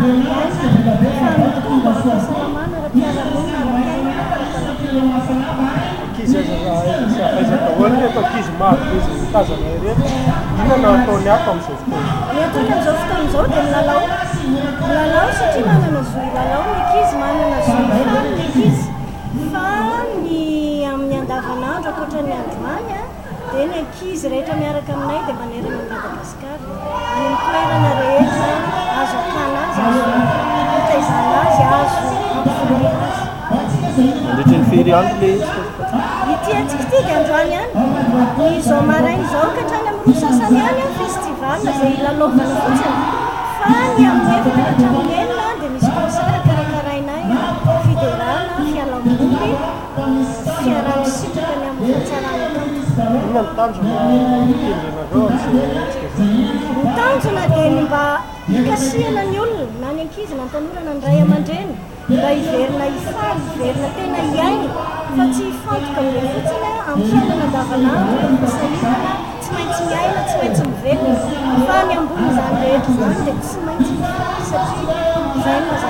miaina fa mitombo ara-pahasalamana, ara-piarahamonina, ara-piainana ary ara-panahy. Ankizy aiza aiza aiza daholo ireto ankizy maro be izay mitazana ireto? Inona no ataony ato amin'izao fotoana izao? Ny ataony amin'izao fotoana izao dia milalao. Milalao satria manana zo hilalao ny ankizy, manana zo hifaly ny ankizy. Fa ny amin'ny andavanandro ankoatra ny androany dia ny ankizy rehetra miaraka aminay dia manerana an'i Madagasikara. Any amin'ny toerana rehetra azo akana azy, azo itaizana azy, azo ampivoriana azy. Mandritra ny firy andro ilay hetsika azafady? Ity hetsika ity dia androany ihany. Ny izao maraina izao ka hatrany amin'ny roa sasany ihany ny festival izay hilalaovana fotsiny. Fa ny amin'ny efatra ka hatramin'ny enina dia misy concert karakarainay, fiderana, fialamboly, fiaraha-misitraka ny amin'ny fahatsarana kanto. Inona no tanjona kendrenareo amin'izay hetsika izay? Ny tanjona dia ny mba hikasihana ny olona, na ny ankizy na ny tanora na ny ray aman-dreny. Mba hiverina hifaly, hiverina tena hiaina fa tsy hifantoka be fotsiny amin'ny fiainana andavanandro rehefa sahirana, tsy maintsy miaina, tsy maintsy mivelona fa ny ambonin'izany rehetra izany dia tsy maintsy mifaly satria izay no maha.